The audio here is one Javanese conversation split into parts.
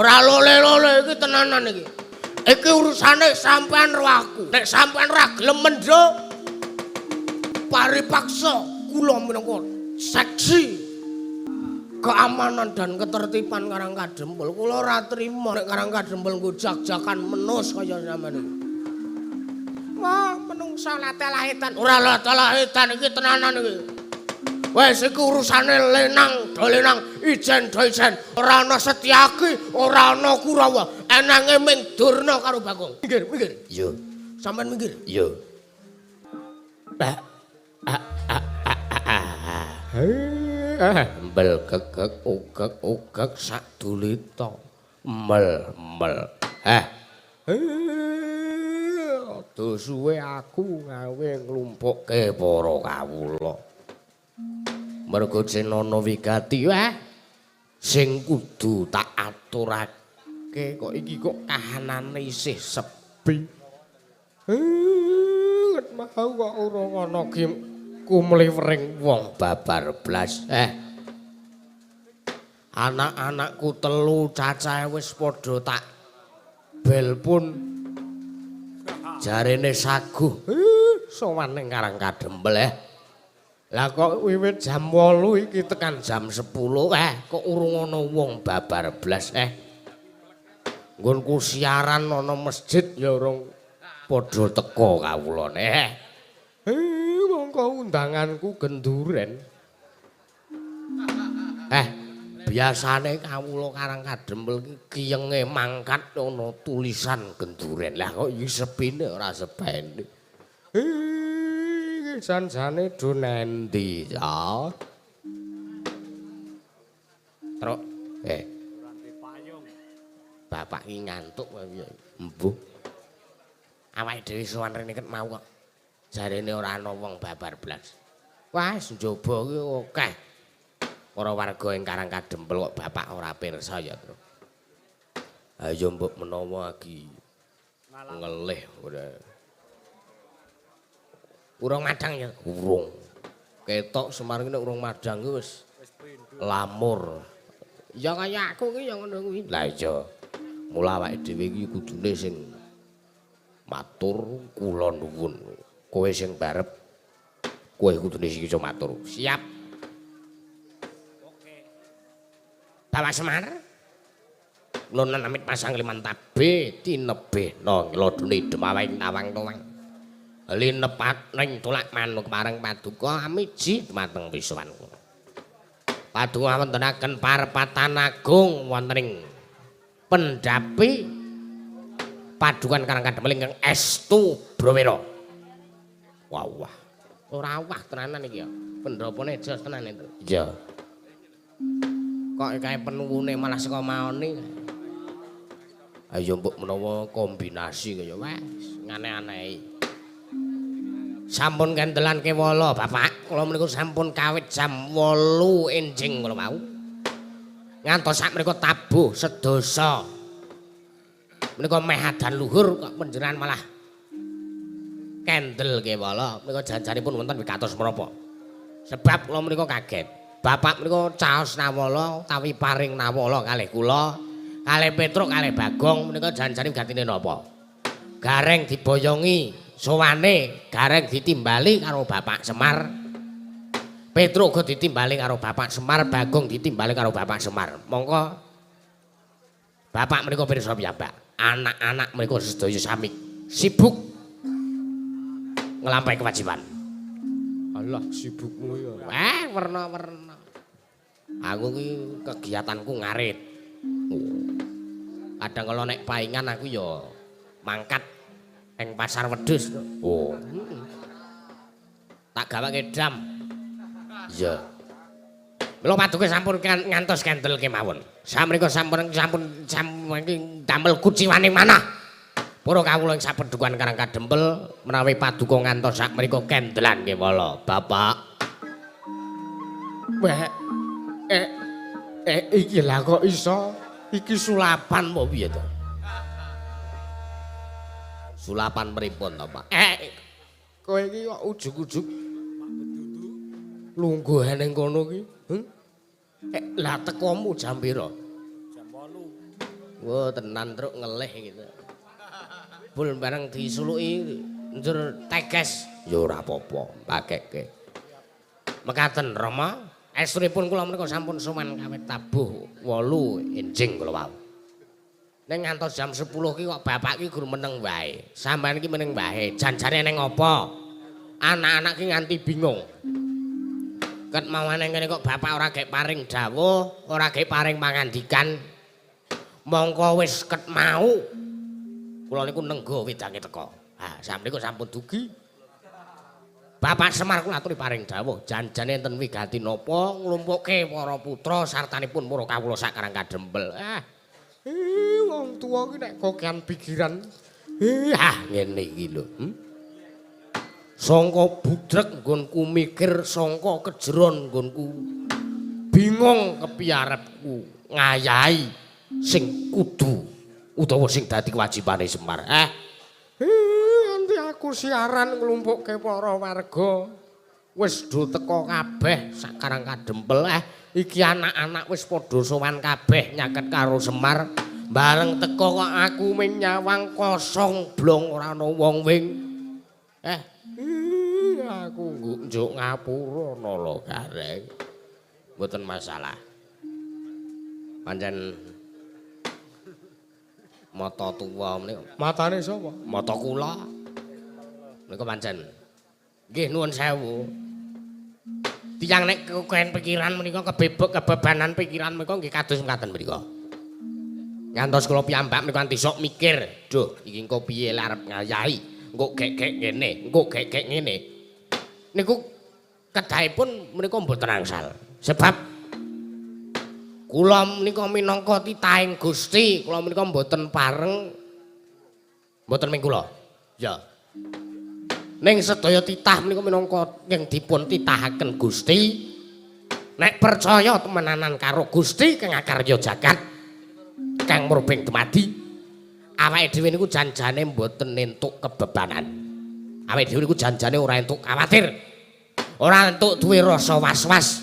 Ora lole-lole iki tenanan iki. Iki urusane sampean ro aku. Nek sampean ora gelem mendho paripaksa kula minangka seksi keamanan dan ketertiban Karang Kadempel. Kula ora trima nek Karang Kadempel nggo jak-jakan menus kaya sampean iki. Wah, menungsa latelahitan. Ora latelahitan iki tenanan iki. Wes iki urusane lenang do lenang, ijen do ijen. Ora ana Setyaki, ora ana Kurawa. Enange ming Durna karo Bagong. Minggir, minggir. Iya. Sampeyan minggir. Iya. Bah. A a a a a. Mbel gegek ugek ugek sak dulita. Mel mel. Eh. Aduh suwe aku gawe nglumpukke para kawula. Mergo Cenana wigati wae sing kudu tak aturake kok iki kok kahanane isih sepi. Mau kok urung ana ki kumliwering wong babar blas. Anak-anakku telu cacahe wis padha tak belpun jarene saguh. Sowan ning Karang Kadempel. Lah kok wiwit jam 8 iki tekan jam 10 kok urung ana wong babar blas. Nggonku siaran ana masjid ya urung padha teka kawulane. Mongko undanganku genduren. Biasane kawula Karang Kadempel iki kiyenge mangkat ana tulisan genduren. Lah kok iki sepine ora sebene. Iki jan-jane do nendi ya? Truk, Bapak iki ngantuk piye? Mbuh. Awake dhewe sowan rene ket mau kok. Jarene ora ana wong babar blas. Wah, njaba iki akeh. Para warga ing Karang Kadempel kok bapak ora pirsa ya, Truk. Ayo mbok menawa iki ngelih ora. Urung madang ya? Urung. Ketok Semar iki nek urung madang ki wis lamur. Ya kaya aku ki ya ngono kuwi. Lah iya. Mula awake dhewe iki kudune sing matur kula nuwun. Kowe sing barep kowe kudune sing iso matur. Siap. Oke. Bapak Semar. Kula namit pasang liman tabe tinebihna nglodone demawing tawang-tawang. Linepat ning tulak manuk marang paduka amiji dumateng wisuwan kula. Paduka wontenaken parepatan agung wonten ing pendhapi padukan Karang Kadempel ingkang estu Brawira. Wah wah. Ora wah tenanan iki ya. Pendhapane jos tenan itu. Iya. Kok kae penuwune malah saka maoni. Ayo mbok menawa kombinasi kaya wes ngane-anehi. Sampun kendelan kewala, Bapak. Kula menika sampun kawit jam 8 enjing kula wau. Ngantos sak menika tabuh sedasa. Menika meh adan luhur kok panjenengan malah kendel kewala. Menika janjanipun wonten wigatos menapa? Sebab kula menika kaget. Bapak menika caos nawala utawi paring nawala kalih kula, kalih Petruk, kalih Bagong menika janjane gatine napa? Gareng diboyongi sowane, gareng ditimbali karo Bapak Semar. Petruk uga ditimbali karo Bapak Semar, Bagong ditimbali karo Bapak Semar. Mongko Bapak menika pirsa piyambak. Anak-anak menika sedaya sami sibuk nglampahi kewajiban. Alah sibukmu ya. Wah, werna-werna. Aku ki kegiatanku ngarit. Kadang kala nek paingan aku ya mangkat ing pasar wedhus. Oh. Tak gawake dam. Iya. Mula paduka sampun ngantos kendel kemawon. Samrika sampun sampun sampun damel kuciwane manah. Para kawula ing sapedukuhan Karang Kadempel menawi paduka ngantos sakmenika kendelan kewala. Bapak. Weh. Iki lah kok iso iki sulapan apa piye to? Sulapan pripun to, Pak? Kowe iki kok ujug-ujug lungguh ning kono ki? Lah tekomu jam pira? Jam 8. Wah, tenan truk ngelih gitu. Bul bareng disuluki njur teges. Ya ora apa-apa, pakekke. Mekaten Rama, estunipun kula menika sampun sowan kawit tabuh 8 enjing kula wau. Ning ngantos jam 10 ki kok bapak ki gur meneng wae. Sampeyan ki meneng wae. Janjane ning apa? Anak-anak ki nganti bingung. Ket mawane ngene kok bapak ora gek paring dawuh, ora gek paring pangandikan. Mongko wis ket mau. Kula niku nenggo wedange teka. Ha, sampeyan niku sampun dugi. Bapak Semar kula aturi paring dawuh, janjane enten wigati napa nglumpukke para putra sartanipun para kawula sakarang kadempel. Ah, wong tuwa ki nek kokean pikiran. Ah, ngene iki lho. Sangka budrek nggonku mikir, sangka kejeron nggonku bingung kepiye arepku ngayahi sing kudu utawa sing dadi kewajibane Semar. Nganti aku siaran nglumpukke para warga. Wis do teka kabeh sakarang kadempel. Iki anak-anak wis padha sowan kabeh nyaket karo Semar. Bareng teka kok aku ming nyawang kosong blong ora ana wong wing. Aku njuk ngapura nala gareng. Mboten masalah. Pancen mata tuwa menika. Matane sapa? Mata kula. Menika pancen. Nggih nuwun sewu. Tiyang nek keken pikiran menika kebebek kebebanan pikiran menika nggih kados mekaten menika. Ngantos kula piyambak menika nganti sok mikir, duh iki engko piye arep ngayahi, engko gek-gek ngene, engko gek-gek ngene. Niku kedahipun menika mboten angsal. Sebab kula menika minangka titahing Gusti, kula menika mboten pareng mboten ming kula. Ya. Ning sedaya titah menika minangka ingkang dipun titahaken Gusti. Nek percaya temenanan karo Gusti kang akarya jagat kang murbeng dumadi, awake dhewe niku janjane mboten entuk kebebanan. Awake dhewe niku janjane ora entuk kuwatir. Ora entuk duwe rasa was-was.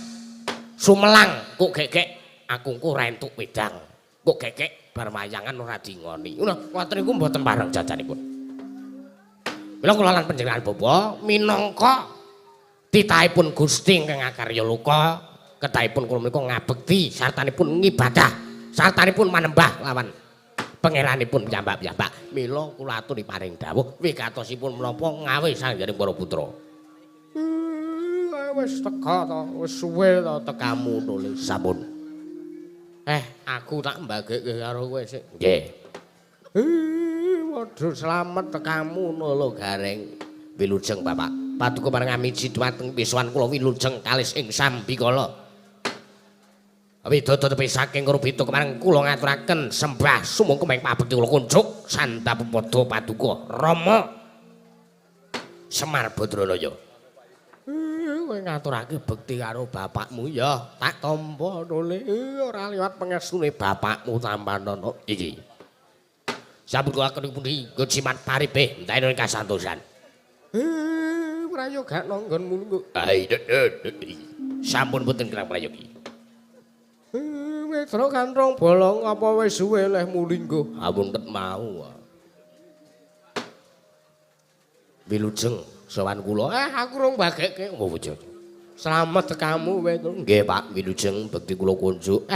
Sumelang kok gegek aku engko ora entuk wedang. Kok gegek bar wayangan ora dingoni. Ngono, ngoten niku mboten pareng jajanipun. Mila kula lan panjenengan bapa minangka titahipun Gusti ingkang akarya loka, kedahipun kula menika ngabekti sartanipun ngibadah, sartanipun manembah lawan pangeranipun piyambak-piyambak. Mila kula aturi paring dawuh wigatosipun menapa ngawe sanggaring para putra. Wis teka to, wis suwe to tekamu nulis. Sampun. Aku tak mbagekke karo kowe sik. Nggih. Padha slamet tekamu lho Gareng. Wilujeng Bapak. Paduka pareng amiji dhumateng pisuwan kula wilujeng kalis ing sambikala. Widodo tepi saking Rubita kemareng kula ngaturaken sembah sumangga ing pabekti kula kunjuk sandhap padha paduka Rama Semar Badranaya. Kowe ngaturake bekti karo bapakmu ya, tak tampa nule. Ora liwat pangestune bapakmu tampanono iki. Sampun kula atur pundi nggo jimat paripe enteni kasantosan. Prayoga nggonmu niku. Sampun boten kirang prayogi. Wetra kanthong bolong apa wis suwe leh mulinggo? Ampun ket mau. Wilujeng sowan kula. Aku rong bagekke. Oh, bojo. Slamet tekamu Wetra. Nggih, Pak, wilujeng bekti kula kunjuk.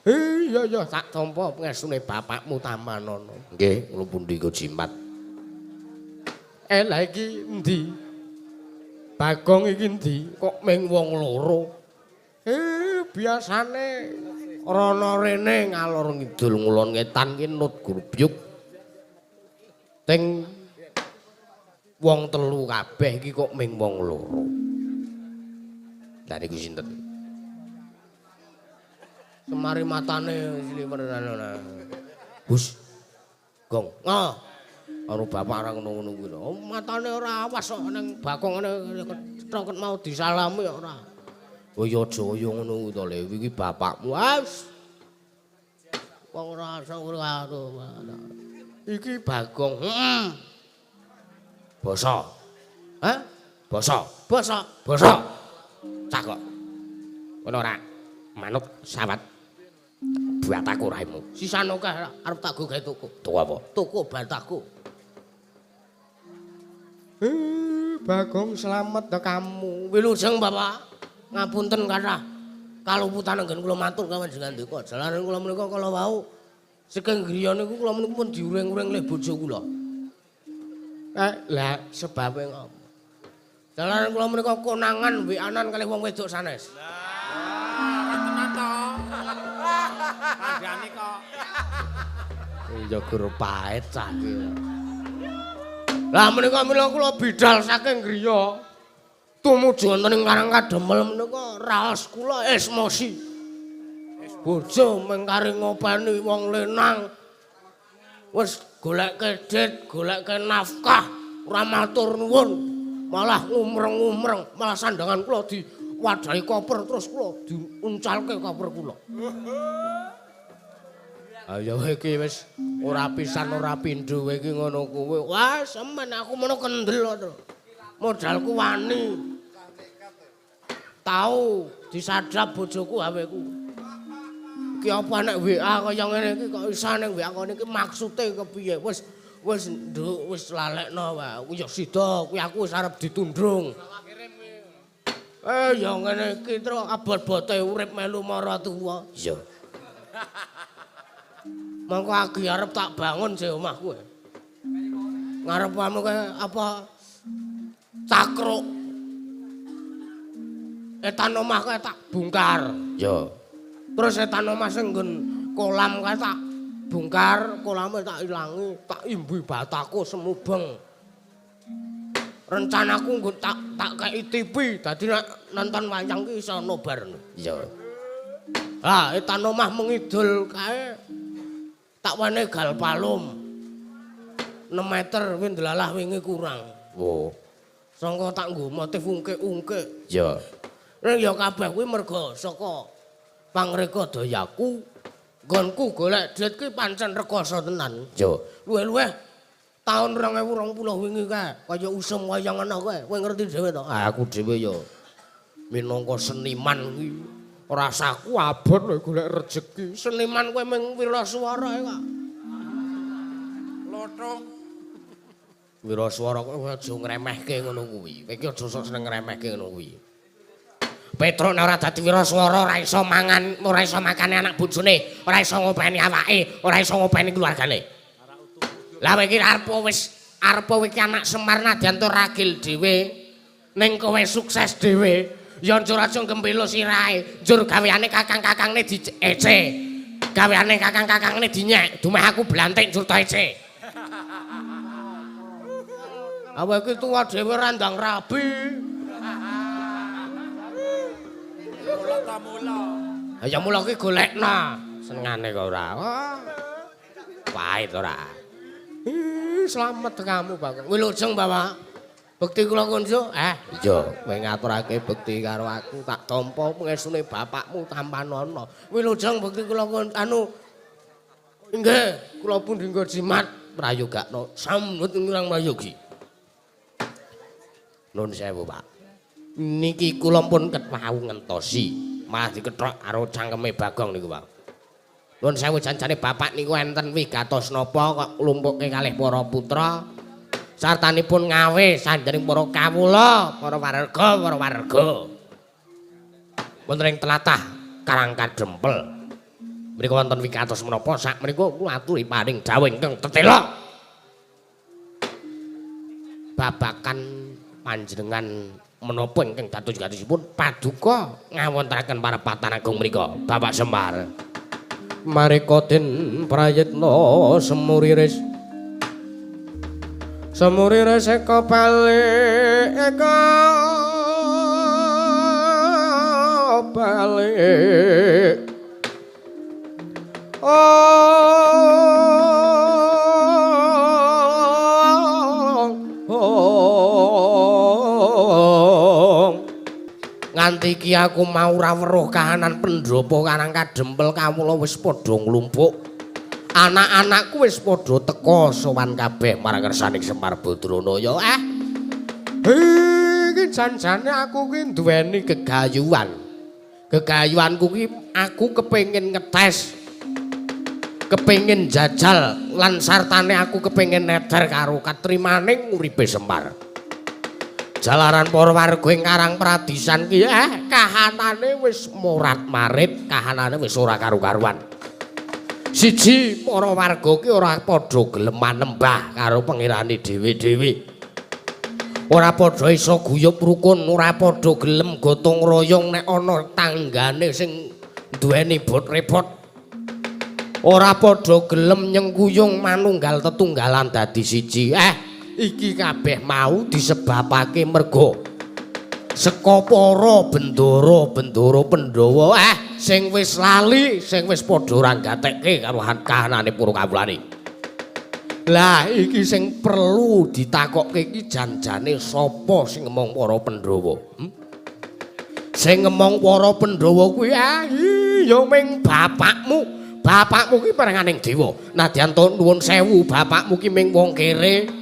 Iya iya tak tampa pangestune bapakmu tampanono. Nggih, kula pundi go jimat. Lah iki endi? Bagong iki endi? Kok ming wong loro? Biasane rono rene ngalor ngidul ngulon ngetan ki nut grubyuk. Ting wong telu kabeh iki kok ming wong loro. Lah niku sinten? Semari matane sliwer. Bus. Gong. Ah. Karo bapak ora ngono-ngono kuwi lho. Oh, matane ora awas kok ning Bagong ngene kethok mau disalami ora. Oh ya aja kaya ngono kuwi to Le, iki bapakmu. Wes. Wong ora ora. Iki Bagong. Heeh. Basa. Hah? Basa. Basa. Basa. Cah kok. Ngono ora? Manut sawat. batako raimu. Sisan akeh arep tak go gawe tuku. Tuku apa? Tuku batako. Bagong selamat to kamu. Wilujeng Bapak. Ngapunten kathah kaluputan anggen kula matur kawon jenengan ndika. Jalaran kula menika kala wau saking griya niku kula menika pun diuring-uring leh bojo kula. Lah sebabe ngopo? Jalaran kula menika konangan WA-nan kalih wong wedok sanes. Lah, tenan to. Kandhane kok. Ya gur paet cah iki. Lah menika mila kula bidal saking griya. Tumuju wonten ing Karang Kademel menika raos kula esmosi. Bojo mengkari ngopeni wong lenang. Wis goleke dit, goleke nafkah, ora matur nuwun. Malah ngumreng-ngumreng, malah sandangan kula diwadahi koper terus kula diuncalke koper kula. Ayo iki wis ora pisan ora pindho kowe iki ngono kuwi. Wah, semen aku mono kendel to. Modalku wani. Tau disadap bojoku HP-ku. Iki apa nek WA kaya ngene iki kok iso ning WA kene iki maksude kepiye? Wis wis nduk wis lalekno wae. Aku ya sida kuwi aku wis arep ditundung. Ya ngene iki tru abot-abote urip melu maratuwa. Iya. Mongko agi arep tak bangun je omahku. Ngarepamu kae apa cakruk. Etan omah kae tak bongkar. Ya. Terus etan omah sing nggon kolam kae tak bongkar, kolame tak ilangi, tak imbu bataku semubeng. Rencanaku nggon tak kei TV, dadi nek nonton wayang ki iso nobar. Iya. Lah etan omah mengidul kae tak wenehi galvalum 6 meter kuwi ndelalah wingi kurang. Oh. Sangka tak nggo motif ungke-ungke. Ya. Ning ya kabeh kuwi merga saka pangreka dayaku. Nggonku golek duit kuwi pancen rekoso tenan. Ya. Luwih-luwih taun 2020 wingi kae kaya usum wayang ana kae. Kowe ngerti dhewe to? Ah, aku dhewe ya minangka seniman kuwi rasaku abot lho golek rejeki. Seniman kowe mung wiraswara kok. Lothong. Wiraswara kowe aja ngremehke ngono kuwi. Kowe iki aja sok seneng ngremehke ngono kuwi. Petruk nek ora dadi wiraswara ora iso mangan, ora iso makane anak bojone, ora iso ngopeni awake, ora iso ngopeni keluargane. Lah kowe iki arep wis arep kowe iki anak Semar nadyan to ragil dhewe, ning kowe sukses dhewe, ya njur aja gembelo sirahe, njur gaweane kakang-kakangne diece. Gaweane kakang-kakangne dinyek, dumeh aku blantik njur to ece. Awake iki tuwa dhewe ora ndang rabi. Mula ta mula. Ha ya mula ki golekna. Senengane kok ora. Pahit ora. Slamet kamu, Bagong. Wilujeng, Bapak. Bekti kula kunjuk. Iya, kowe ngaturake bekti karo aku tak tampa pengestune bapakmu tampanana. Wilujeng bekti kula anu nggih, kula pun dinggo jimat prayogakno samut ingkang prayogi. Nun sewu, Pak. Niki kula pun ket wau ngentosi, malah dikethok karo cangkeme Bagong niku, Pak. Nun sewu janjane bapak niku enten wigatos napa kok klumpuke kalih para putra sartanipun ngawe sanjaning para kawula, para warga, para warga. Wonten ing tlatah Karang Kadempel. Mriku wonten wigatos menapa sak menika kula aturi paring dawuh ingkang tetela. Babakan panjenengan menapa ingkang dados-dadosipun paduka ngawontenaken parepatan agung menika Bapak Semar. Mareka den prayitna semuriris. Semuriris eka balik eka balik. Nganti iki aku mau ora weruh kahanan pendhapa Karang Kadempel kawula wis padha nglumpuk. Anak-anakku wis padha teka sowan kabeh marang ngersaning Semar Badranaya. Iki jan-jane aku ki duweni gegayuhan. Gegayuhanku ki aku kepengin ngetes Kepengin jajal lan sartane aku kepengin neder karo katrimaning uripe Semar. Jalaran para warga ing Karang Pradisan ki kahanane wis morat-marit, kahanane wis ora karu-karuan. Siji, para warga ki ora padha gelem manembah karo pengirane dhewe-dhewe. Ora padha iso guyub rukun, ora padha gelem gotong royong nek ana tanggane sing duweni bot repot. Ora padha gelem nyengkuyung manunggal tetunggalan dadi siji. Iki kabeh mau disebabake merga saka para bendara-bendara Pandhawa sing wis lali, sing wis padha ora gatekke karo kahanane para kawulane. Lah iki sing perlu ditakokke iki janjane sapa sing ngemong para Pandhawa? Sing ngemong para Pandhawa kuwi ya ming bapakmu. Bapakmu ki perenganing dewa. Nadyan to nuwun sewu, bapakmu ki ming wong kere.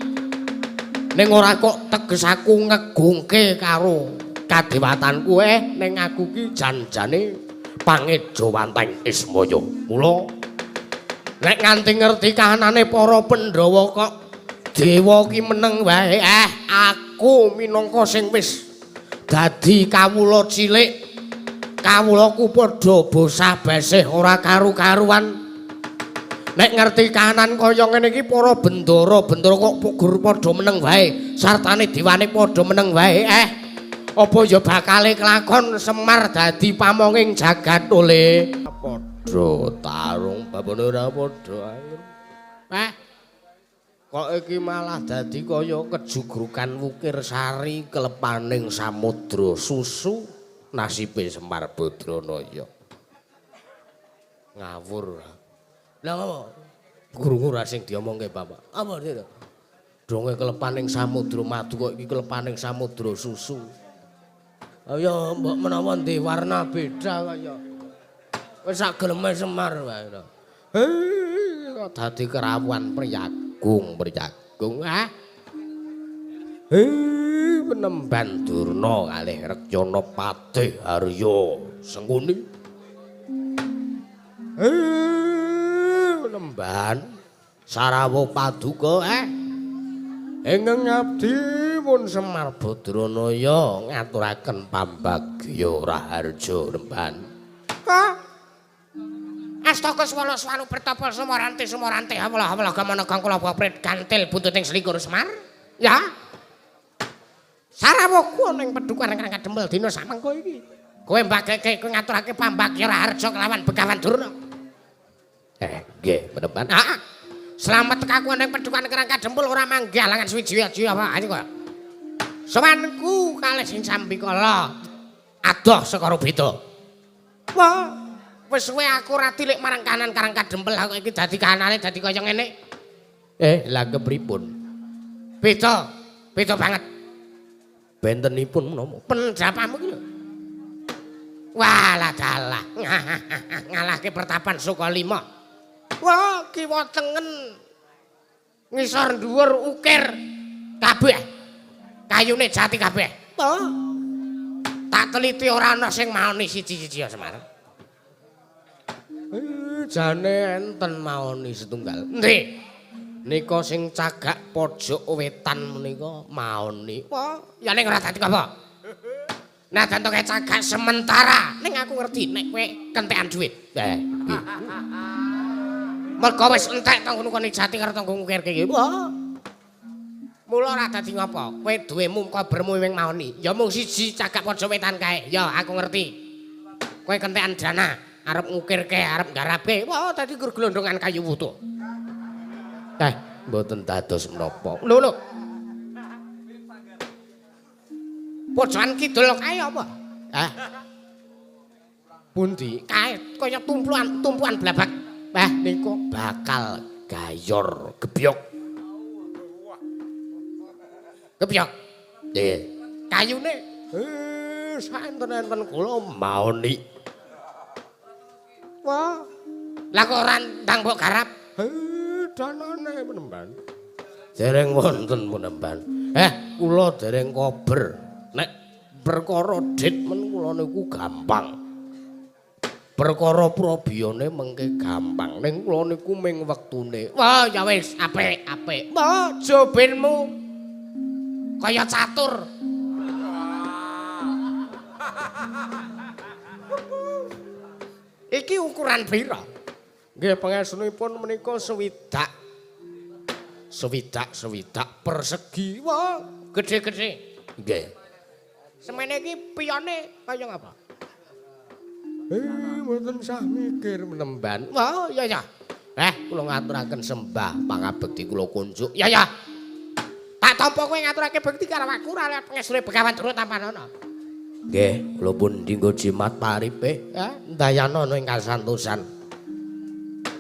Ning ora kok teges aku ngegungke karo kadewatanku ning aku ki janjane pangejawanteng Ismaya. Mula nek nganti ngerti kahanane para Pandhawa kok dewa ki meneng wae, aku minangka sing wis dadi kawula cilik, kawulaku padha bosah besih ora karu-karuan. Nek ngerti kahanan kaya ngene iki para bendara-bendara kok gur padha meneng wae, sartane dewane padha meneng wae. Apa ya bakale kelakon Semar dadi pamonging jagat oleh padha tarung babone ora padha angin. Kok iki malah dadi kaya kejugrukan wukir sari kelepaning samudra susu nasibe Semar Badranaya. Ngawur. Lah apa? Krungu ra sing diomongke bapak. Apa dhewe? Donge kelepaning samudra madu kok iki kelepaning samudra susu. Ayo mbok menawa ndek warna beda kaya. Wis sak geleme Semar wae. Kok dadi kerawuan priyagung, priyagung. Penemban Durna kalih Rekyana Patih Arya Sengkuni. Penemban Sarawa Paduka ingkang ngabdi pun Semar Badranaya ngaturaken pambagya raharja nemban. Astaka swala swanu pertapa sumorante sumorante hawala hawala gamana kang kula prit gantil buntuting selikur Semar. Ya. Sarawaku ana ing pedukuhan kang kadempel dina samengko iki. Kowe mbageke kowe ngaturake pambagya raharja kelawan Begawan Durna. Nggih, penemban. Heeh. Slamet tekaku ana ing pedukuhan kang kadempel ora manggih alangan suwiji-wiji apa ayo kok. Sowanku kalih sing sambikala adoh saka beda. Wah, wis suwe aku ora tilik marang kanan karang kadempel aku iki dadi kahanane dadi kaya ngene. Lah kepripun? Beda, beda banget. Bentenipun menapa? Pendapamu iki lho. Walah dalah, ngalahke pertapan Sukalima. Wah, kiwa tengen ngisor dhuwur ukir kabeh. Kayune jati kabeh. Oh. Tak teliti ora ana sing maoni siji-siji ya Semar. Jane enten maoni setunggal. Endi? Nika sing cagak pojok wetan menika maoni. Wah, ya ning ora dadi apa? Nah, tentuke cagak sementara. Ning aku ngerti nek kowe kentekan duit. Nggih. Mergo wis entek tanggono kene jati karo tanggo ngukirke iki. Wah. Mula ora dadi ngapa? Kowe duwemu kobermu wing maoni. Ya mung siji cagak pojok wetan kae. Ya aku ngerti. Kowe kentekan dana arep ngukirke, arep nggarapke. Wah, dadi gur glondongan kayu wutuh. Mboten dados menapa. Lho lho. Pojokan kidul kae apa? Pundi? Kae kaya tumpuan tumpuan blabak. Niku bakal gayor gebyok. Gebyok. Nggih. Kayune saenten-enten kula maoni. Wah. Lah kok ora ndang mbok garap? Danane penemban. Dereng wonten penemban. Kula dereng kober. Nek perkara dit men kula niku gampang. Perkara probiyane mengke gampang. Ning kula niku ming wektune. Wah, ya wis, apik, apik. Wah, jobenmu kaya catur. Iki ukuran pira? Nggih, pangestunipun menika swidak. Swidak-swidak persegi. Wah, gedhe-gedhe. Nggih. Semene iki piyone kaya ngapa? Mboten sah mikir menemban. Wah, iya ya. Kula ngaturaken sembah pangabekti kula kunjuk. Ya ya. Tak tampa kowe ngaturake bekti karo aku ora lihat pangestune Begawan Durna tampanana. Nggih, kula pun dinggo jimat paripe, ya, ndayana ing kasantosan.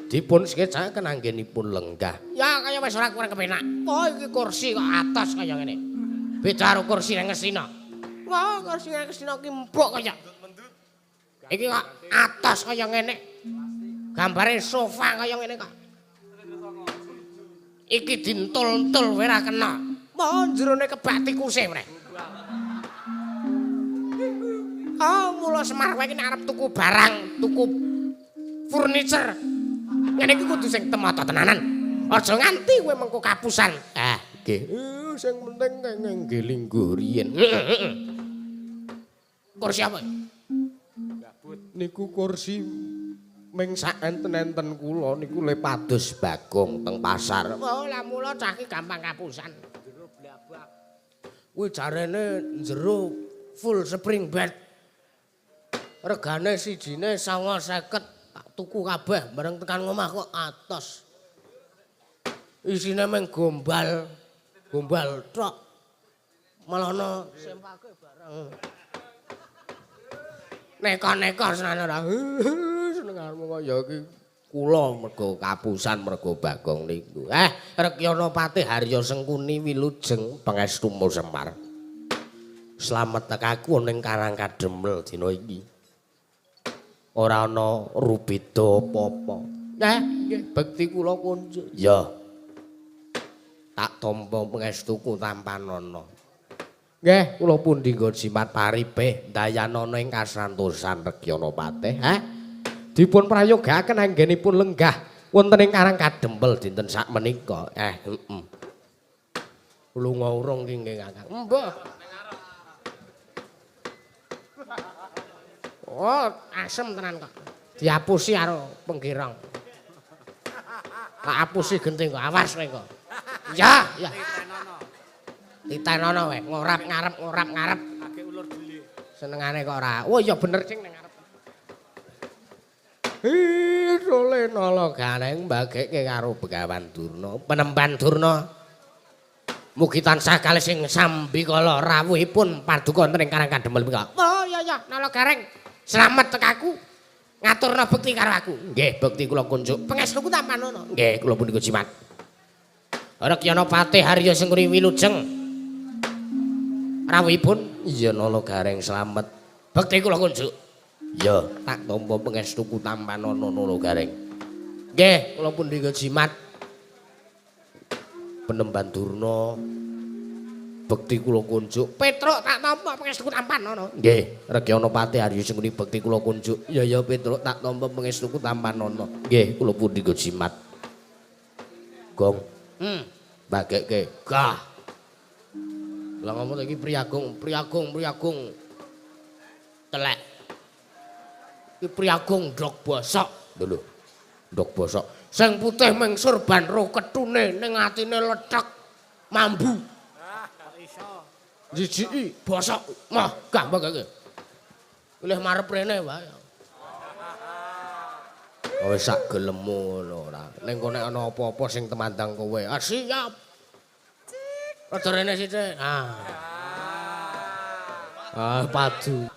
Dipun skecaken anggenipun lenggah. Ya kaya wis ora kurang kepenak. Wah, iki kursi kok atos kaya ngene. Beda karo kursi nang Ngastina. Wah, kursi nang Ngastina ki empuk kaya. Iki kok atos kaya ngene. Gambare sofa kaya ngene kok. Iki dintul-entul wae ora kena. Wah, jerone kebak tikuse meneh. Oh, mula Semar kowe iki nek arep tuku barang, tuku furniture. Ngene iki kudu sing temata tenanan. Aja nganti kowe mengko kapusan. Ah, nggih. Sing penting kenging nggih lingguh riyin. Kursi apa? Niku kursi ming sak enten-enten kula niku le pados Bagong teng pasar. Oh, lah mula cah iki gampang kapusan. Jero blabak. Kuwi jarene jero full spring bed. Regane sijine 950 tak tuku kabeh bareng tekan omah kok atos. Isine mung gombal, gombal tok. Malah ana sempake bareng. Neka-neka senane ora. Senenganmu kaya iki kula mergo kapusan mergo Bagong niku. Rekyana Patih Harya Sengkuni wilujeng pangestumu Semar. Slamet tekaku ning Karang Kademel dina iki. Ora ana rubeda apa-apa. Nggih bekti kula kunjuk. Ya. Tak tampa pangestuku tampanana. Nggih, kula pun dinggo jimat paripe ndayanana ing kasantosan Rekyana Patih. Dipun prayogaken anggenipun lenggah wonten ing Karang Kadempel dinten sakmenika. Heeh. Lunga urung ki nggih Kakang. Mbah. Oh, asem tenan kok. Diapusi karo penggirong. Tak apusi genting kok, awas kowe kok. Ya, ya. Titenono wae, ngorap ngarep ngorap ngarep. Agek ulur dhewe. Senengane kok ora. Oh iya bener cing ning ngarep. Ih, sole nala gareng mbagekke karo Begawan Durna, Penemban Durna. Mugi tansah kalih sing sambikala rawuhipun paduka wonten ing Karang Kadempel menika. Oh iya iya, nala gareng. Slamet tekaku. Ngaturna bekti karo aku. Nggih, bekti kula kunjuk. Pangestuku tampanana. Nggih, kula punika jimat. Rekyana Patih Harya Sengkuni wilujeng. Rawuhipun iya nala gareng slamet. Bekti kula kunjuk. Ya, tak tampa pangestuku tampanana nala gareng. Nggih, kula punika jimat. Penemban Durna bekti kula kunjuk. Petruk tak tampa pangestuku tampanana. Nggih, Rekyana Patih Harya Sengkuni bekti kula kunjuk. Ya ya Petruk tak tampa pangestuku tampanana. Nggih, kula punika jimat. Gong. Bagekke. Gah. Lah ngomong iki Priagung, Priagung, Priagung. Telek. Iki Priagung ndok bosok. Lho lho. Ndok bosok. Sing putih ming surban ro ketune ning atine lethek mambu. Ah, kok iso. Jijiki bosok. Mah, gampang iki. Pilih marep rene wae. Wis sak gelemmu ngono ora. Ning kono nek ana apa-apa sing temandang kowe. Ah siap. Rada rene sithik. Ah. Ah padu.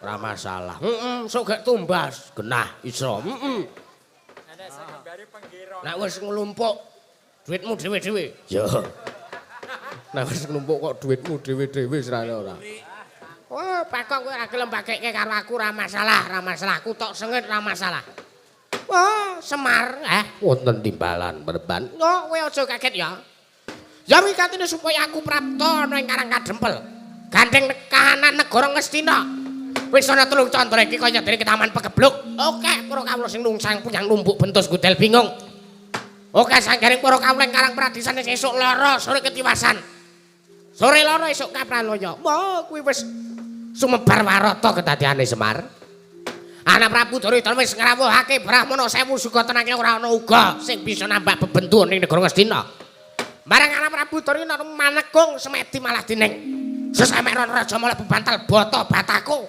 Ora masalah. Heeh, sok gak tumbas. Genah iso. Heeh. Nek sing ngembari penggirong. Nek wis nglumpuk duitmu dhewe-dhewe. Ya. Nek wis nglumpuk kok duitmu dhewe-dhewe serane ora. Oh, Pakong kowe ora gelem bagekke karo aku ora masalah, ora masalah. Aku tok sengit ora masalah. Wah, Semar, wonten timbalan perban. Oh, kowe aja kaget ya. Ya wikatine supaya aku prapta ana ing Karang Kadempel. Gandeng kahanan negara Ngastina. Wis ana telung candra iki kaya dene ketaman pegebluk. Oke, para kawula sing nungsang puyang numbuk bentus gudel bingung. Oke, sanggaring para kawula ing Karang Pradisan esuk lara sore ketiwasan. Sore lara esuk kapraloya. Wah, kuwi wis sumebar warata kedadiane Semar. Anak Prabu Duryudana wis ngrawuhake Brahmana sewu suga tenange ora ana uga sing bisa nambah bebendu ning negara Ngastina. Bareng anak Prabu Duryudana manekung semedi malah dining. Sesemek Raja malah bebantal bata bataku.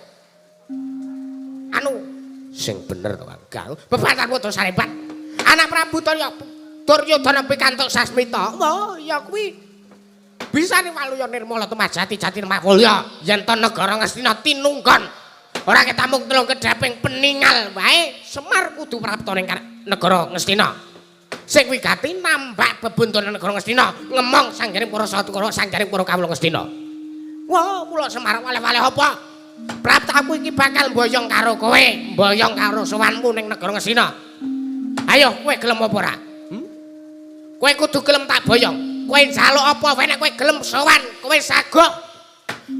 Anu sing bener to Kang. Bebantal bata sarebat. Anak Prabu Duryudana pikantuk sasmita. Wah, ya kuwi bisane waluya nirmala tumajati jati mawulya yen to negara Ngastina tinunggon. Ora ketamung telung kedhaping peningal wae Semar kudu prapta ning negara Ngastina. Sing wigati nambah bebuntune negara Ngastina, ngemong sanggaring para satukara sanggaring para kawula Ngastina. Wah, mula Semar waleh-waleh apa? Praptaku iki bakal mboyong karo kowe, mboyong karo sowanmu ning negara Ngastina. Ayo, kowe gelem apa ora? Kowe kudu gelem tak boyong. Kowe njaluk apa wae nek kowe gelem sowan, kowe saguh.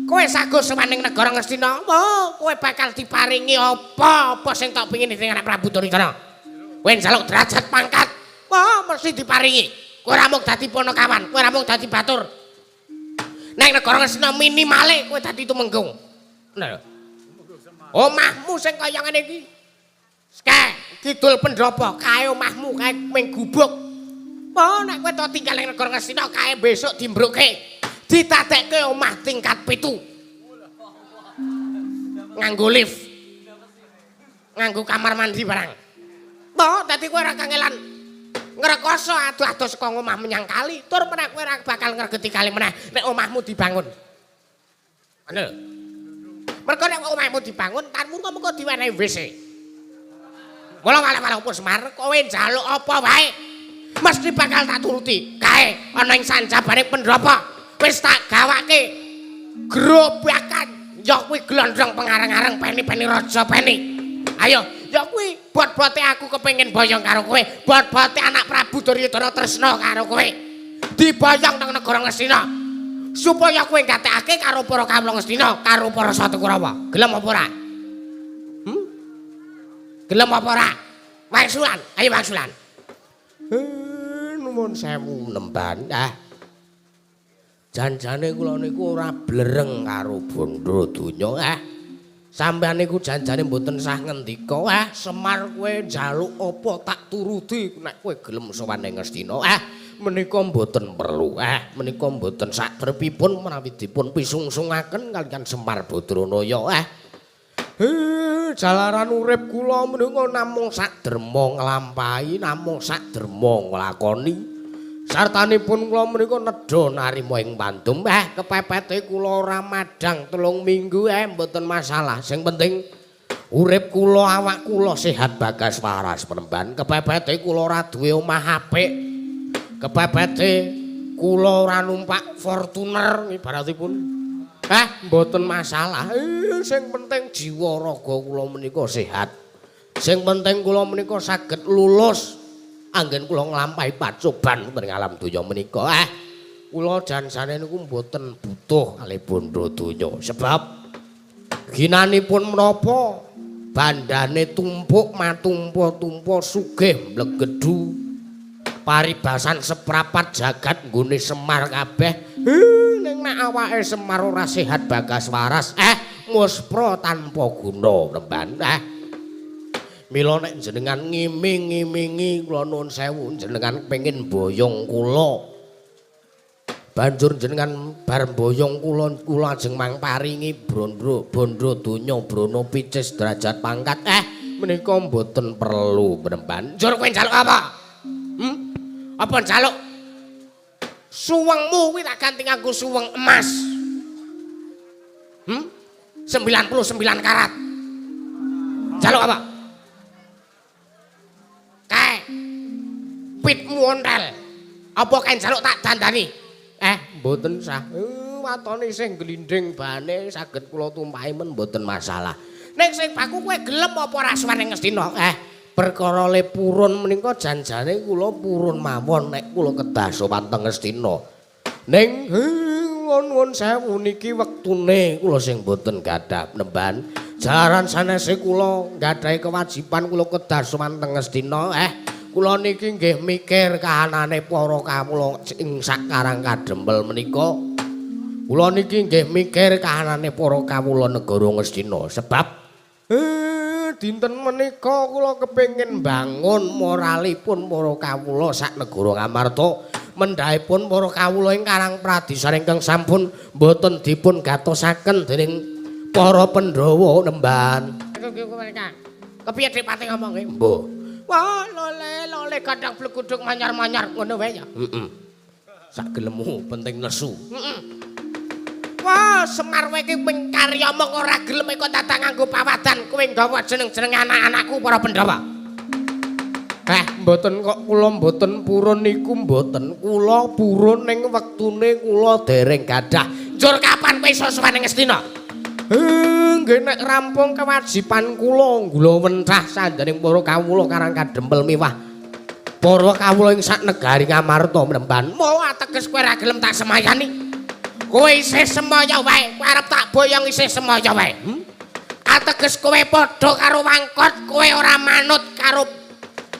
Kowe saguh sowan ning negara Ngastina. Wah, kowe bakal diparingi apa-apa sing tak pengin ning anak Prabu Duryudana. Kowe njaluk derajat pangkat, wah mesti diparingi. Kowe ora mung dadi ponokawan, kowe ora mung dadi batur. Ning negara Ngastina minimale kowe dadi tumenggung. Lho. Omahmu sing kaya ngene iki. Kae kidul pendhapa, kae omahmu kae ming gubuk. Wah, nek kowe to tinggal ning negara Ngastina kae besok dimbrukke. Ditadekke omah tingkat 7. Nganggo lift. Nganggo kamar mandi barang. Wah, dadi kowe ora kangelan ngrekoso adoh-adoh saka omah menyang kali, tur meneh kowe ora bakal ngregeti kali meneh nek omahmu dibangun. Ngono lho. Mergo nek omahmu dibangun, tanmu mengko diwenehi WC. Mula wale-wale opo Semar, kowe njaluk apa wae mesti bakal tak turuti. Kae ana ing sanjabane pendhapa wis tak gawake grobakan, ya kuwi glondrong pengareng-areng peni-peni raja peni. Ayo, ya kuwi bot-bote aku kepengin boyong karo kowe, bot-bote anak Prabu Duryudana tresna karo kowe. Diboyong nang negara Ngastina supaya kowe gatekake karo para kawula Ngastina, karo para Satukurawa. Gelem apa ora? Gelem apa ora? Wangsulan, ayo wangsulan. Nuwun sewu nemban. Ah. Janjane kula niku ora blereng karo bondo donya. Ah. Sampeyan niku janjane mboten sah ngendika. Ah, Semar kowe njaluk apa tak turuti nek kowe gelem sowan ning Ngastina. Ah, menika mboten perlu. Ah, menika mboten satrepipun menawi dipun pisungsungaken kaliyan Semar Badranaya. Ah. Jalaran urip kula menika namung sak derma nglampahi, namung sak derma nglakoni. Sartanipun kula menika nedha narima ing pandum. Kepepete kula ora madhang 3 minggu mboten masalah. Sing penting urip kula, awak kula sehat bagas waras penemban. Kepepete kula ora duwe omah apik. Kepepete kula ora numpak Fortuner ibaratipun. Mboten masalah. Sing penting jiwa raga kula menika sehat. Sing penting kula menika saged lulus anggen kula nglampahi pacoban wonten ing alam donya menika. Kula jansane niku mboten butuh kalih bondo donya. Sebab ginanipun menapa bandane tumpuk matumpa-tumpa sugih mlegedu paribasan seprapat jagat nggone Semar kabeh. Ning nek awake Semar ora sehat bagas waras, muspra tanpa guna nemban. Mila nek jenengan ngiming-ngimingi kula nuwun sewu jenengan pengin boyong kula. Banjur jenengan bar boyong kula, kula ajeng mangparingi bondo bondo donya brana picis derajat pangkat. Menika mboten perlu penemban. Njur kowe njaluk apa? Apa njaluk suwengmu kuwi tak ganti nganggo suweng emas. 99 karat. Njaluk apa? Kae pitmu ontel. Apa kae njaluk tak dandani? Mboten sah. Watone sing glinding bane saged kula tumpahi men mboten masalah. Ning sing baku kowe gelem apa ora sowan ning Ngastina? Perkara le purun menika janjane kula purun mawon nek kula kedah sowan teng Ngastina. Ning nuwun sewu niki wektune kula sing mboten gadah nemban. Jalaran sanese kula nggadahi kewajiban kula kedah sowan teng Ngastina. Kula niki nggih mikir kahanane para kawula ing sak Karang Kadempel menika. Kula niki nggih mikir kahanane para kawula negara Ngastina sebab dinten menika kula kepengin bangun moralipun para kawula sak negara Ngamarta. Mendhahipun para kawula ing Karang Pradisan ingkang sampun boten dipun gatosaken dening para Pandhawa nemban. Kepiye Dik Pati ngomong kowe? Mbah. Wah, lole lole gandang bleguduk manyar-manyar ngono wae ya. Heeh. Sak gelemmu penting nesu. Heeh. Wah, Semar kowe iki mung karya mung ora gelem kok dadak nganggo pawadan kowe nggawa jeneng-jeneng anak-anakku para Pandhawa. Mboten kok kula mboten purun niku mboten. Kula purun ning wektune kula dereng gadah. Njur kapan kowe iso sowan ning Ngastina? Nggih nek rampung kewajiban kula nggula wentah sandaning para kawula Karang Kadempel miwah para kawula ing sak negari Ngamarta mremban. Mo ateges kowe ora gelem tak semayani. Kowe isih semaya wae, kowe arep tak boyong isih semaya wae. Ateges kowe padha karo wangkot, kowe ora manut karo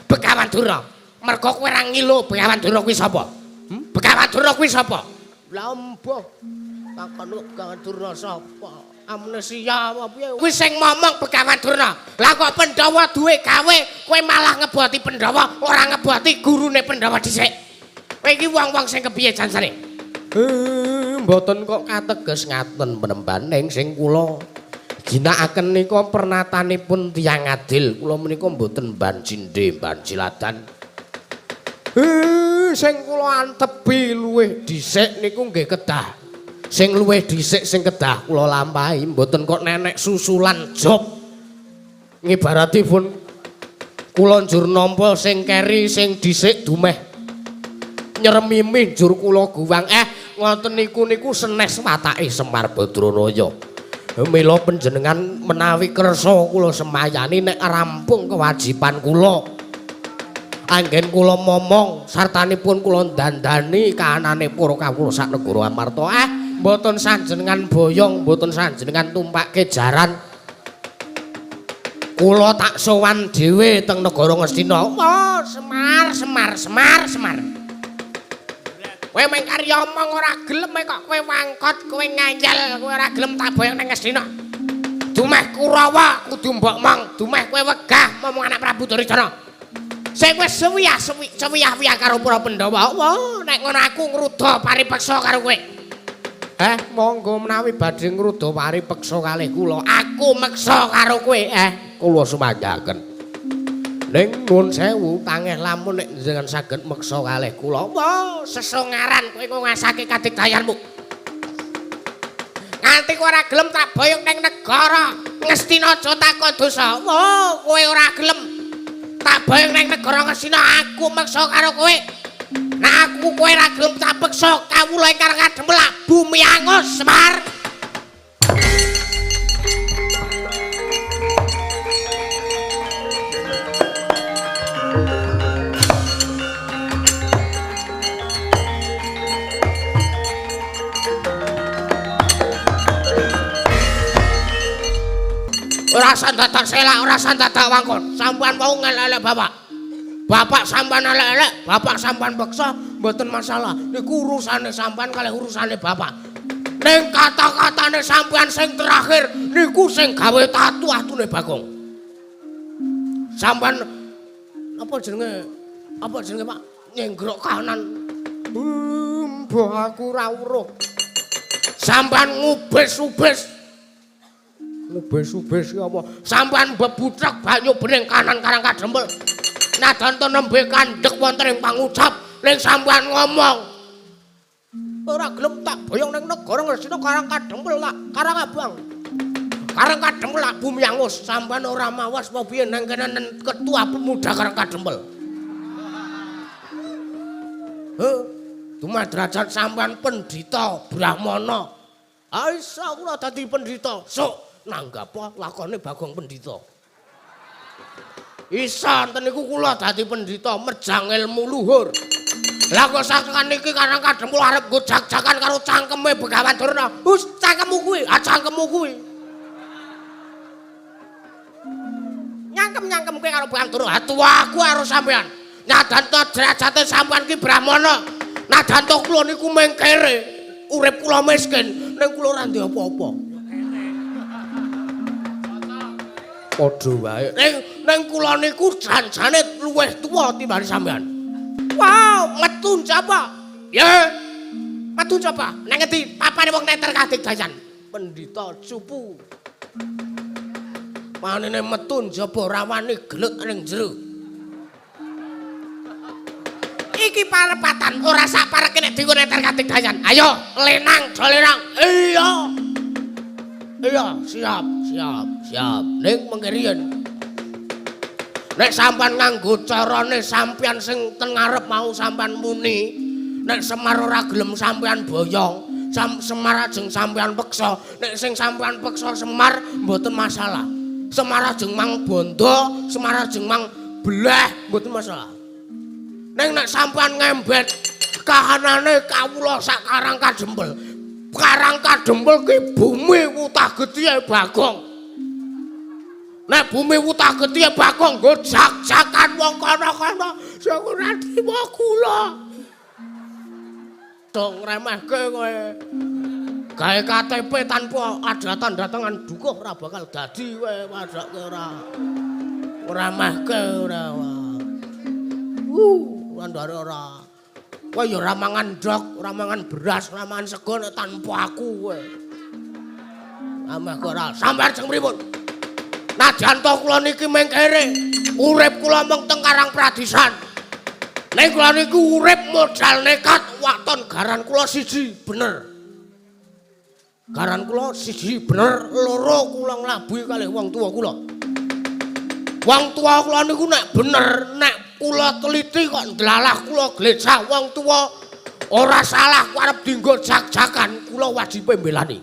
Begawan Durna. Mergo kowe ora ngilu Begawan Durna kuwi sapa? Begawan Durna kuwi sapa? Lah mbah, takon Begawan Durna sapa? Amnesia apa piye? Kuwi sing momong Begawan Durna. Lah kok Pandhawa duwe gawe, kowe malah ngeboti Pandhawa, ora ngeboti gurune Pandhawa dhisik. Kowe iki wong-wong sing kepiye jansane? Mboten kok kateges ngaten penemban ning sing kula ginakaken nika pernatanipun tiyang adil. Kula menika mboten banjinde banjiladan. Sing kula antebi luwih dhisik niku nggih kedah. Sing luwih dhisik sing kedah kula lampahi mboten kok nenek susulan job. Ngibaratipun kula njur nampa sing keri sing dhisik dumeh nyeremimi njur kula guwang. Ngoten niku niku senes watake Semar Badranaya. Mila panjenengan menawi kersa kula semayani nek rampung kewajiban kula. Anggen kula momong sartanipun kula dandani kahanane para kawula sak negara Amarta. Mboten sanjenengan boyong, mboten sanjenengan tumpake jaran. Kula tak sowan dhewe teng negara Ngastina. Oh, Semar, Semar, Semar, Semar. Kowe mung karya omong ora gelem kok kowe wangkot, kowe ngayal, kowe ora gelem tak boyong nang Ngastina. Dumeh Kurawa kudu mbok mong, dumeh kowe wegah momong anak Prabu Duryudana. Sing wis suwiyah-wiyah karo para Pandhawa. Wah, nek ngono aku ngruda paripeksa karo kowe. Monggo menawi badhe ngruda paripeksa kalih kula. Aku meksa karo kowe. Kula sumanggaken. Ning nuwun sewu tangeh lamun nek jenengan saged meksa kalih kula. Wah, sesongaran kowe ngasake kadigdayanmu. Nganti kowe ora gelem tak boyong ning negara Ngastina aja takon dosa. Wah, kowe ora gelem tak boyong ning negara Ngastina, aku meksa karo kowe. Nek aku kowe ora gelem tak peksa kawula ing Karang Kadempel bumi angus Semar. Ora sandadak selak, ora sandadak wangkon. Sampeyan wau ngelek-elek bapak. Bapak sampean elek-elek, bapak sampean peksa, mboten masalah. Niku urusane sampean kalih urusane bapak. Ning kata-katane sampean sing terakhir niku sing gawe tatu atune Bagong. Sampean apa jenenge? Apa jenenge, Pak? Nyenggrok kanan. Mbah aku ora weruh. Sampean ngubes-ubes. Ngubes-ubes ki apa? Sampean bebutrek banyu bening kanan Karang Kadempel. Nadan to nembe kandhek wonten ing pangucap ning sampean ngomong ora gelem tak boyong ning negara Ngastina Karang Kadempel tak Karang Abang. Karang Kadempel tak bumi angus. Sampean ora mawas apa piye nang kene ketua pemuda Karang Kadempel. Heh, dumadrajat sampean pendhita Brahmana. Ah isa kula dadi pendhita. Sok nanggap lakone Bagong pendhita. Isa enten niku kula dadi pendhita mejang ilmu luhur. Lah kok sakan niki Karang Kadempel arep nggo jak-jakan karo cangkeme Begawan Durna. Hus, cangkemmu kuwi, ah cangkemmu kuwi. Nyangkem-nyangkem kowe karo Bantara. Atuwa aku karo sampean. Nadan to derajate sampean ki brahmana. Nadan to kula niku mung kere. Urip kula miskin, ning kula ora ndek apa-apa. Padha wae. Ning kula niku janjane luwih tuwa timbang sampean. Wow, metu sapa? Ya. Metu sapa? Nang ngendi papane wong neter kadigdayan? Pendhita Cupu. Manene metu njaba rawani gelut ning jero. Iki parepatan ora sak pareke nek dienggo neter kadigdayan. Ayo, lenang, do lenang. Iya. Iya, siap, siap, siap. Ning mengke riyen. Nek sampean nganggo carane sampean sing ten ngarep mau sampean muni, nek Semar ora gelem sampean boyong, Semar ajeng sampean peksa. Nek sing sampean peksa Semar mboten masalah. Semar ajeng mang bondo, Semar ajeng mang bleh mboten masalah. Ning nek sampean ngembet kahanane kawula sak Karang Kadempel. Karang Kadempel ki bumi wutah getihe Bagong. Nek bumi wutah getihe Bagong nggo jak-jakan wong kono-kono sing ora trima kula. Dong ngremehke kowe. Gawe KTP tanpa ada tanda tangan dukuh ora bakal dadi kowe padake ora. Ngremehke ora. Andare ora. Kowe ya ora mangan ndok, ora mangan beras, ora mangan sego nek tanpa aku kowe. Ameh ora. Sampeyan jeng pripun? Najan to kula niki mung kere, urip kula mung teng Karang Pradisan. Ning kula niku urip modal nekat waton garan kula siji bener. Garan kula siji bener, loro kula nglabuhi kalih wong tuwa kula. Wong tuwa kula niku nek bener, nek kula teliti kok ndlalah kula glecah wong tuwa ora salah ku arep dienggo jak-jakan, kula wajibe mbelani.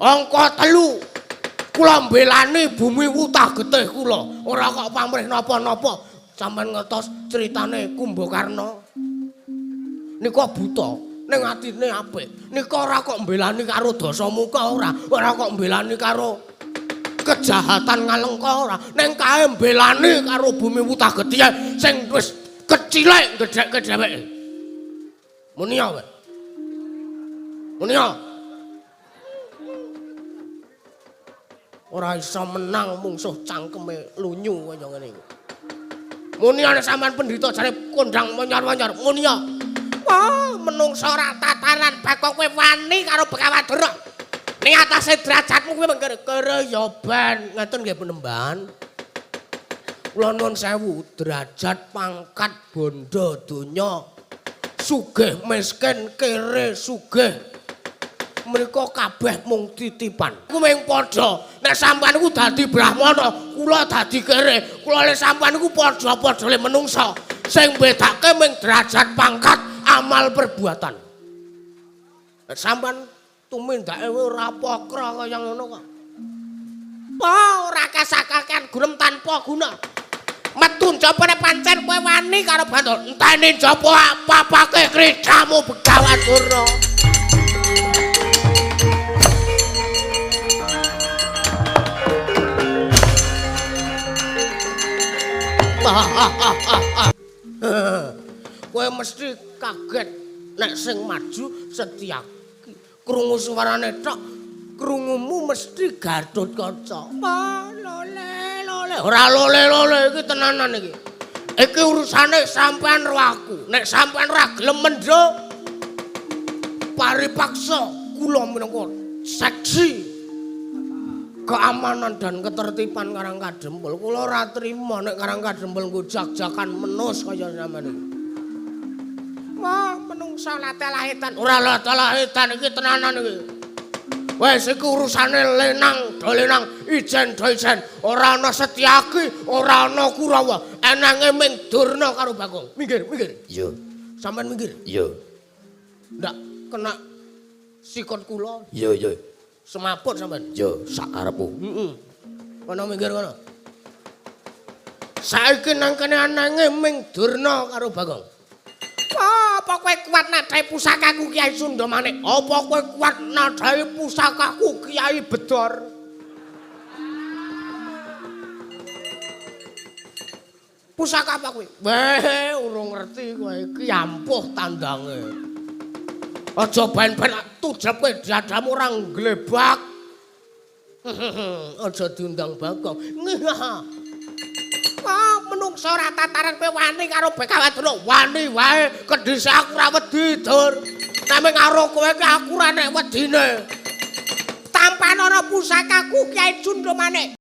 Angka 3 kula mbelani bumi wutah getih kula, ora kok pamrih napa-napa. Sampeyan ngertos critane Kumbakarna nika buta ning atine apik. Nika ora kok mbelani karo Dasamuka ora, ora kok mbelani karo kejahatan Ngalengka ora, ning kae mbelani karo bumi wutah getih sing wis kecilek gedhekke dheweke. Muni ya kowe. Muni ya. Ora iso menang mungsuh cangkeme lunyu kaya ngene iki. Muni ana sampean pendhita jare kondang menyor-menyor. Muni ya. Wah, menungsa ora tatanan Bagong kowe wani karo Begawan Durna. Ning atase derajatmu kowe mengkere-kere ya ben. Ngeten nggih penemban. Kula nuwun sewu, derajat pangkat bondo donya sugih miskin kere sugih menika kabeh mung titipan. Ku mung padha. Nek sampean niku dadi brahmana, kula dadi kere. Kula le sampean niku padha-padha le menungsa. Sing bedake mung derajat pangkat amal perbuatan. Nek sampean tumindake ora pokra kaya ngono kok. Pa ora kasakaken gurem tanpa guna. Metu njaba nek pancen kowe wani karo Bantul. Enteni njaba papake kricamu Begawan Durna. Kowe mesti kaget nek sing maju Setyaki. Krungu suarane tok, krungumu mesti Gatotkaca. Pa lole lole. Ora lole lole iki tenanan iki. Iki urusane sampean ro aku. Nek sampean ora gelem mendho paripaksa kula minangka seksi keamanan dan ketertiban Karang Kadempel. Kula ora trima nek Karang Kadempel nggo jak-jakan menus kaya sampean iki. Wah, menungsa latelahetan. Ora latelahetan iki tenanan iki. Wes iki urusane lenang do lenang, ijen do ijen. Ora ana Setyaki, ora ana Kurawa. Enange ming Durna karo Bagong. Minggir, minggir. Iya. Sampeyan minggir. Iya. Ndak kena sikut kula. Iya, iya. Semaput sampean. Iya, sak karepmu. Heeh. Kono minggir kono. Saiki nang kene anange ming Durna karo Bagong. Apa kowe kuat nadhahi pusakaku Kyai Sundamanik? Apa kowe kuat nadhahi pusakaku Kyai Bedor? Pusaka apa kuwi? Weh, urung ngerti kowe iki ampuh tandange. Aja ben-ben tujep kowe dadamu ora glebak. Aja diundang Bagong. Ah, menungsa ora tataran kowe wani karo Bekawadana. Wani wae, kendhise aku ora wedi, Dur. Namung karo kowe ki aku ora nek wedine. Tampan ana pusakaku Kyai Cundramane.